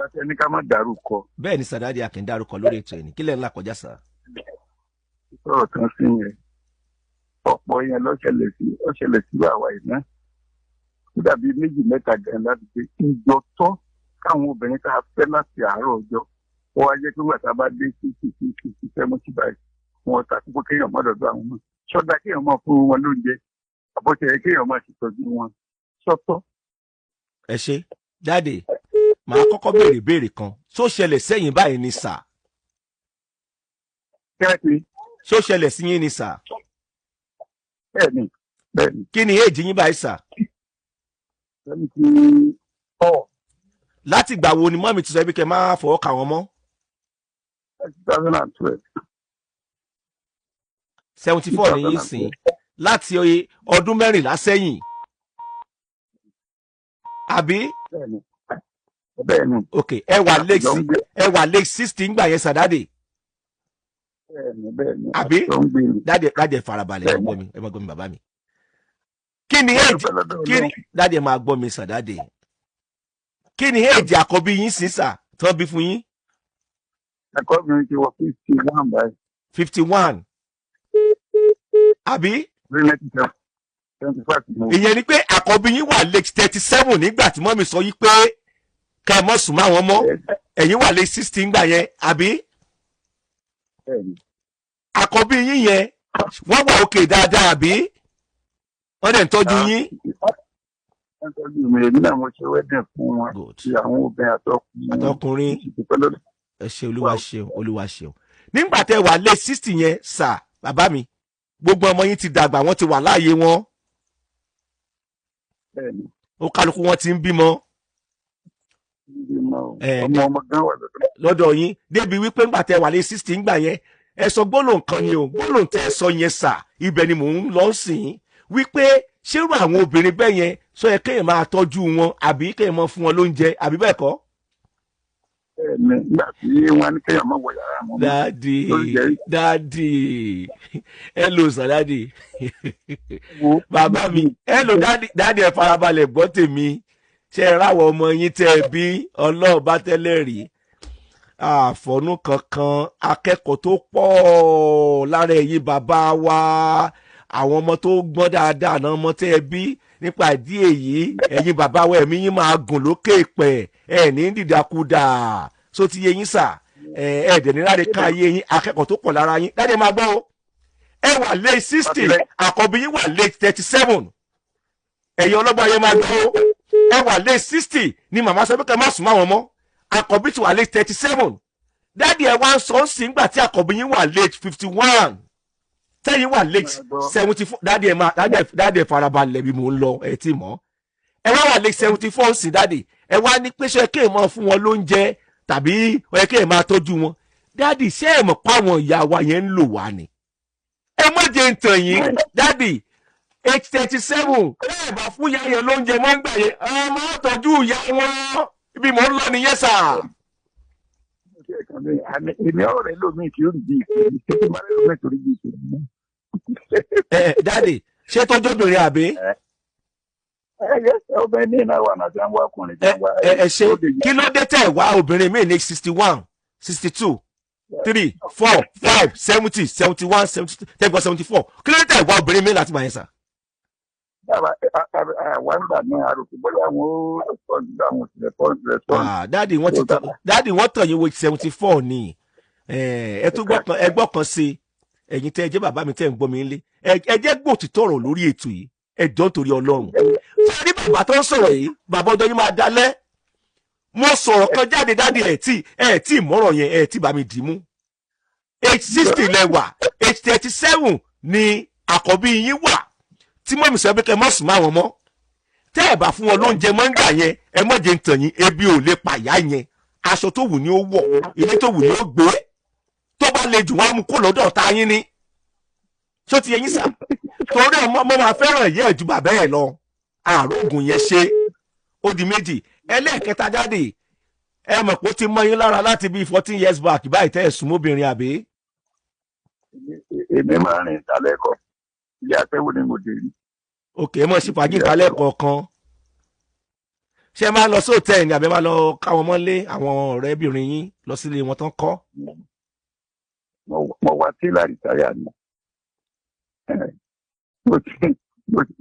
Bàtà ní ká má dárúkọ. Bẹ́ẹ̀ ni sà, daddy, a kì í dárúkọ lórí ètò ẹni. Kí lẹ́ ń là kọjá, sà? Sọ̀rọ̀ tán sí yẹn. Ọ̀pọ̀ yẹn ló ṣẹlẹ̀ sí, ó ṣẹlẹ̀ sí àwa yìí náà. Ó dàbí méjì mẹ́ta gan láti pé ìjọ tọ́ káwọn obìnrin tá a fẹ́ láti àárọ̀ ọjọ́. Ó wá jẹ́ pé wọ́n tá a bá dé 60, 60, 70 báyìí. Wọ́n ta kókó kéèyàn má dọ̀dọ̀ àwọn náà. Ṣọ́dá kéèyàn máa fún wọn lóúnjẹ. Àbọ̀tẹ̀ kéèyàn máa ṣètọ́jú wọn. Sọ́tọ̀. Ẹ ṣe, daddy. Màá kọ́kọ́ béèrè béèrè kan. Ṣó ṣẹlẹ̀ sẹ́yìn báyìí ni, sà? Kẹ́rẹ́pì. Ṣó ṣẹlẹ̀ sí yín ni, sà? Bẹ́ẹ̀ni, bẹ́ẹ̀ni. Kí ni age yín báyìí, sà? 74. Láti ìgbà wo ni mummy ti sọ pé kẹ́ máa fọwọ́ kà wọ́n mọ́? 2012. 74 ní yín sìn, láti ọdún 14 sẹ́yìn, àbí? Bẹ́ẹ̀ni, bẹ́ẹ̀ni. Ok, ẹ wà late 60 ńgbà yẹn sà, daddy? Bẹ́ẹ̀ni, bẹ́ẹ̀ni. Àbí? Àjọ ń gbé ni. Daddy, daddy, ẹ farabalẹ̀, ẹ máa gbọ́ mi, ẹ máa gbọ́ mi, bàbá mi. Kí ni age, kí ni, daddy, ẹ máa gbọ́ mi sà, daddy. Kí ni age àkọ́bí yín sí, sà, tán bí fún yín? Àkọ́bí mi ti wọ 51 báyìí. 51, àbí? Rí 1975 mo. Ìyẹn ni pé àkọ́bí yín wà late 37 nígbà tí mummy sọ yí pé ká ẹ mọ́ sùn mọ́ àwọn mọ́. Ẹ̀yin wà late 60 ńgbà yẹn, àbí? Bẹ́ẹ̀ni. Àkọ́bí yín yẹn, wọ́n wà òkè dáadáa, àbí? Wọ́n dẹ̀ ń tọ́jú yín? Wọ́n tọ́jú mi, èmi náà mo ṣe wedding fún wọn. Good. Ti àwọn obìnrin àtọkùnrin. Àtọkùnrin. Ìdúpẹ́ lọ́dọ̀. Ẹ ṣe, Olúwa ṣeun, Olúwa ṣeun. Nígbà tẹ́ wà late 60 yẹn sà, bàbá mi, gbogbo ọmọ yín ti dàgbà, wọ́n ti wà láàyè wọn. Bẹ́ẹ̀ni. Ó kálukú wọn ti ń bímọ. Bímọ. Ẹ, ọmọ ọmọ gan wà lọ́dọ̀. Lọ́dọ̀ yín, débi wípé ńgbà tẹ́ wà late 60 ńgbà yẹn, ẹ sọ gbólóhùn kan ni o. Gbólóhùn tẹ́ ẹ sọ yẹn sà, ibẹ̀ ni mò ń lọ sìn wípé ṣérú àwọn obìnrin bẹ́ẹ̀ yẹn sọ yẹ kéèyàn máa tọ́jú wọn, àbí kéèyàn máa fún wọn lóúnjẹ, àbí bẹ́ẹ̀ kọ́? Bẹ́ẹ̀ni, nígbà tí wọ́n ní kéèyàn má wọ yàrá wọn mọ́. Daddy. Lórí jẹ́ Daddy, hello sir, daddy. Wo. Bàbá mi, hello daddy. Daddy, ẹ farabalẹ̀ gbọ́ tèmi. Ṣe é ráwọ̀ ọmọ yín tẹ́ ẹ bí ọlọ́ọ̀bá tẹ́lẹ̀ rí àfọ̀nù kankan, akẹ́kọ̀ọ́ tó pọ̀ lára ẹ̀yin bàbá wa, àwọn ọmọ tó gbọ́n dáadáa náà, ọmọ tẹ́ ẹ bí. Nípa ìdí èyí, ẹ̀yin bàbá wa, ẹ̀mí yín máa gùn lókè pẹ̀, ẹ̀ ní dìdàkudà. So ti yé yín sà? Ẹ̀ ẹ̀ dẹ̀ ní láre ká ayé yín, akẹ́kọ̀ọ́ tó pọ̀ lára yín. Daddy, máa gbọ́ o. Ẹ wà late 60, àkọ́bí yín wà late 37. Ẹ̀yin ọlọ́gbọ́n ayé, máa gbọ́ o. Ẹ wà late 60 ni màmá sọ pé kẹ́ má sùn mọ́ àwọn mọ́. Àkọ́bí ti wà late 37. Daddy, ẹ wá ń sọ ń sìn gbà tí àkọ́bí yín wà late 51, tẹ́yìn wà late 74. Daddy, ẹ máa, daddy, ẹ farabalẹ̀ bí mò ń lọ. Ẹ tí mọ̀ ẹ wá wà late 74 sí. Daddy, ẹ wá ní pé ṣé kéèyàn máa fún wọn lóúnjẹ tàbí ó yẹ kéèyàn máa tọ́jú wọn? Daddy, ṣé ẹ mọ̀ pé àwọn ìyá wa yẹn ń lò wá ni? Ẹ má jẹ́ ń tàn yín, daddy. Age 37, ẹ bá fún ìyá yẹn lóúnjẹ mọ́ ń gbà yẹn, ọmọ tọ́jú ìyá wọn. Ibi mò ń lọ nìyẹn sà. Èmi ọ̀rẹ́ lómi tí ó rí bí ìpè tí máa lómi tó rí bí ìpè mú. Ẹ daddy, ṣé tọ́jú obìnrin, àbí? Ẹ yẹ obìnrin ní ìnáwó àná tí wọ́n wá ọkùnrin tí Ẹ wọ́n wá. ẹ ẹ ṣe, kí ló dé tẹ̀ wá obìnrin míì ní 61, 62, 3, 4, 5, 70, 71, 72, tẹ́gbọ́n 74? Kí ló dé tẹ̀ wá obìnrin míì láti máa yẹn sà? Dábàá àwọn àgbà náà àròkè bóyá àwọn ó respond, àwọn ò sì respond respond. Ah, daddy, wọ́n ti tàn, daddy, wọ́n tàn yín wo 74 ni. Ẹ tún gbọ́ kan, ẹ gbọ́ kan sí i. Ẹ̀yin tẹ́ ẹ jẹ́ bàbá mi tẹ́ ẹ ń gbọ́ mi nílé, ẹ jẹ́ gbòtítọ́ ọ̀rọ̀ lórí ètò yìí. Ẹ jọ̀ọ́, nítorí Ọlọ́run. Ṣé ní bàbá tó ń sọ̀rọ̀ yìí, bàbá ọjọ́ yín máa dalẹ̀. Mo sọ̀rọ̀ kan jáde, daddy, ẹ̀ tí mọ́rọ̀ yẹn, ẹ̀ tí bá mi dì í mú. Age 60 lẹ́wà, age 37 ni àkọ́bí yín wà tí mummy sọ pé kẹ́ ẹ má sùn mọ́ àwọn mọ́. Tẹ́ ẹ bá fún wọn lóúnjẹ mọ́ ń gbà yẹn, ẹ má jẹ́ ń tàn yín, ebi ò lè pàyà yẹn. Aṣọ tó wù ní ó wọ̀, ilé tó wù ní ó gbé, tó bá le jù, wọ́n á mú kó lọ́dọ̀ ọ̀tá yín ni. Ṣó ti yẹ yín sà? Torí ọmọ mo máa fẹ́ràn ìyá ẹ̀ ju bàbá ẹ̀ lọ. Àrògùn yẹn ṣe ó di méjì. Ẹlẹ́ẹ̀kẹta, jáde, ẹ mọ̀ pé ó ti mọ́ yín lára láti bíi 14 years back báyìí tẹ́ ẹ̀ sùn mọ́bìnrin, àbí? Èmi máa rìn ìdálẹ́ kọ, ilé aṣẹ́wó ni mo dé rí. Òkè, ẹ mọ̀ sí fàájì ìtàlẹ́ kọ̀ọ̀kan. Ṣé ẹ máa lọ sí hòtẹ́ẹ̀lì ni àbí ẹ máa lọ káwọn mọ́lé àwọn ọ̀rẹ́bìnrin yín lọ sílé wọn tán kọ́? Mo wá sí láìsáyà ni.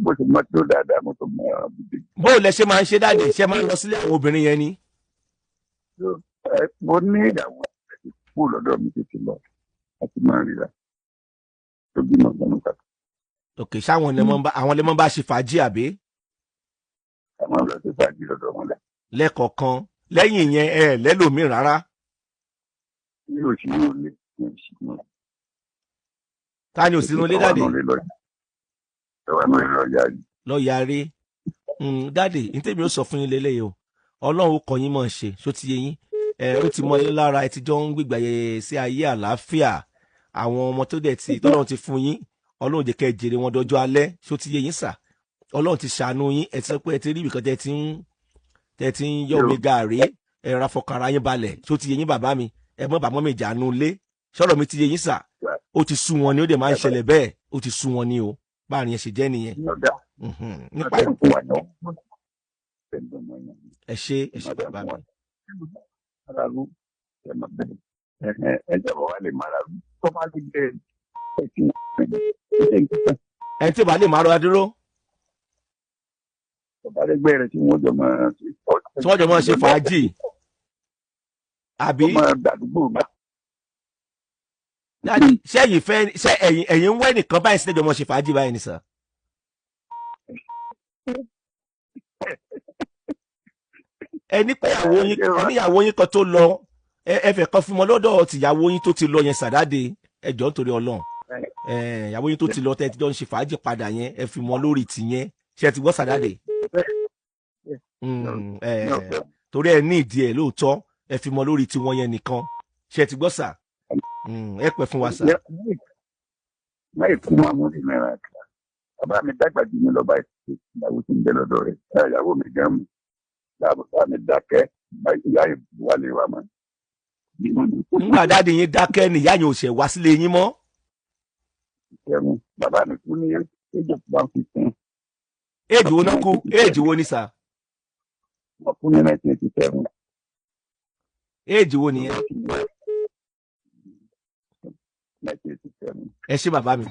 Bó ti mọ tó dáadáa, mo tó mọ àbùdí. Bó o lẹ ṣe máa ń ṣe, daddy? Ṣé máa ń lọ sílé àwọn obìnrin yẹn ni? Mo ní ìyàwó kú lọ́dọ̀ mi títí lọ àti máa ríra tó bímọ gbọmọ kàkà. Ok, ṣáwọn lè mọ bá àwọn lè mọ bá ṣe fàájì àbí? Àwọn lọ sí fàájì lọ́dọ̀ wọn lẹ. Lẹ́ẹ̀kọ̀ọ̀kan. Lẹ́yìn ìyẹn, ẹ lẹ́lòmíì rárá? Mi ò sí ní ilé, mi ò sí ní. Ta ni ò sínú ilé, daddy? Ẹwà náà lọ yá yìí. Lọ yarí. Daddy, ní tèmi ó sọ fún yín lélẹ́yìí o, Ọlọ́run ó kọ yín mọ̀ ṣe. Ṣó ti yé yín? Ẹ ó ti mọ yín lára, ẹ ti jọ ń gbégbá yẹ sí ayé àlàáfíà. Àwọn ọmọ tó dẹ̀ ti tọ́lọ́run ti fún yín, Ọlọ́run jẹ́ kẹ́ ẹ jèrè wọn dọjọ́ alẹ́. Ṣó ti yé yín sà? Ọlọ́run ti ṣàánú yín. Ẹ ti sọ pé ẹ ti rí ibìkan tẹ́ ti ń yọ omi gàárì, ẹ ra fọkàn ara yín balẹ̀. Ṣó ti yé yín, bàbá mi? Ẹ mọ́ bàbá mi jàánu lé. Sọ̀rọ̀ mi ti yé yín sà? Ó ti sú wọn ni, ó dẹ̀ máa ń ṣẹlẹ̀ bẹ́ẹ̀. Ó ti sú wọn ni o, báàrin yẹn ṣe jẹ́ nìyẹn. Ọ̀dà Nípa ọ̀dà fún wa náà. Ẹ ṣe, ẹ ṣe, bàbá mi. Ara ló ẹ máa bẹ̀rẹ̀ ẹ jẹ́ wọ́n wá lè máa ra lù tó bá lè jẹ́ ẹ tí wọ́n ẹ jẹ́ Ẹni tí ò bá lè máa rọra dúró, tó bá lè gbé rẹ̀ tí wọ́n jọ máa tí wọ́n jọ máa ṣe fàájì àbí? Tó máa dàdúgbò bá. Daddy, ṣé ẹ̀yin fẹ́, ṣé ẹ̀yin ń wẹ́ nìkan báyìí sílẹ̀ jọ máa ṣe fàájì báyìí ni sà? Ẹ ní pé ìyàwó yín, ẹ ní ìyàwó yín kan tó lọ, ẹ fẹ́ kan fún wọn lọ́dọ̀ tìyàwó yín tó ti lọ yẹn sàdáde. Ẹ jọ̀ọ́, nítorí Ọlọ́run, ẹ ìyàwó yín tó ti lọ tẹ́ ẹ ti jọ ń ṣe fàájì padà yẹn, ẹ fi mọ lórí tìyẹn. Ṣé ẹ ti gbọ́, sàdáde? Ẹ torí ẹ ní ìdí ẹ lóòótọ́, ẹ fi mọ lórí tiwọn yẹn nìkan. Ṣé ẹ ti gbọ́ sà? Ẹ pẹ́ fún wa sà. Láì kú máa mú ní náírà kan, bàbá mi dàgbà jù mí lọ báyìí. Ìyàwó tí ń bẹ lọ́dọ̀ rẹ̀, ìyàwó mi gan mi, bàbá mi dákẹ́, ìyá ìwálé wa mọ́. Nígbà daddy yín dákẹ́ ni ìyá yẹn ò ṣẹ̀ wá sílé yín mọ́? Ẹ̀wọ̀n bàbá mi kú ní age of 115. Éèjì wo náà kú? Éèjì wo ni sà? Wọ́n kú ní 1987. Éèjì wo nìyẹn? 1987. Ẹ ṣé, bàbá mi.